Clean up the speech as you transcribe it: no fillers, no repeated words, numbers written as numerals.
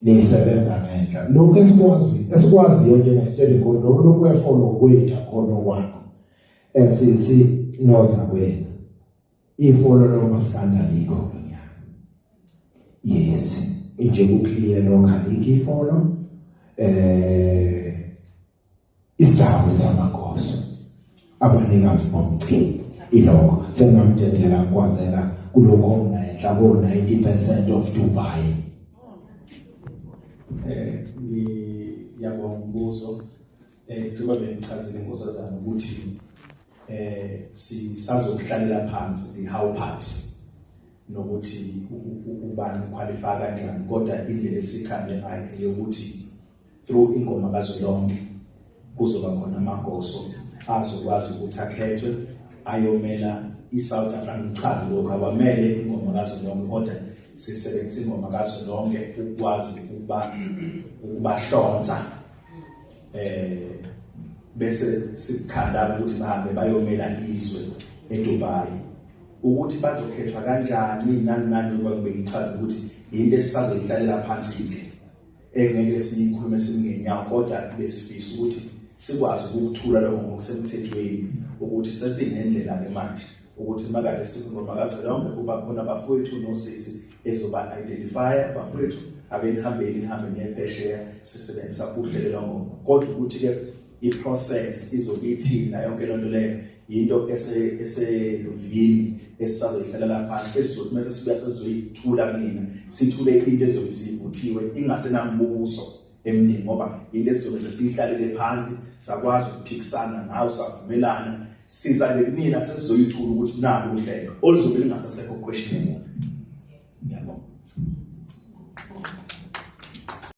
Nisebenza ngenhla lokhu esikwazi esikwaziyo njengesitshele khona lokhu kwefolo kwethu khona kwakho esisi noza kwena ifolo lomaskanda likho kunyaka. Yes, nje kuclear lokho, alikho ifolo. Isigaba samakhosi abanikazi bomcimbi ilokho sengamdedela ngikwazela kulokho okungenhla ko 90% of Dubai. Ngiyabonga umbuzo. Njengoba bengichazile, nkosazana, ukuthi sisazokuhlalela phansi the how part nokuthi ubani qualify kanjani, kodwa indlela esikhambe ngayo eyokuthi through ingoma kazwelonke kuzoba khona amagoso azokwazi ukuthi akhethwe ayomela iSouth Africa. Ngichaze lokho, abamele ingoma kazwelonke, kodwa sisebenzisa ingoma kazwelonke ukwazi ukuba ukubahlonza bese sikukhanda ukuthi bahambe bayomela izwe eDubai. Ukuthi bazokhethwa kanjani, nani nani, ngoba ngichaza ukuthi into esisazoyihlalela phansi ke engeke siyikhulume singenyawo, kodwa besifisa ukuthi sikwazi ukukuthula lokho ngokusemthethweni, ukuthi sesinendlela ke manje ukuthi makade sikungoma kazwelonke kuba khona abafowethu nosisi ezoba identify, bafowethu, ake nihambeni, nihambe niye phesheya, sisebenzisa uhlelo lwangoma. Kodwa ukuthi ke i-process izobe ithina, yonke lento leyo into eseluvini esisazoyihlalela phansi, esizothi mase sibuya sizoyithula kunina, sithule into ezobe sivuthiwe ingasenambuzo eminingi, ngoba into esizobe sesiyihlalele phansi, sakwazi ukuphikisana ngayo, savumelana, siza nje kunina sesizoyithula ukuthi naku uhlelo oluzobe lingasasekho questionable.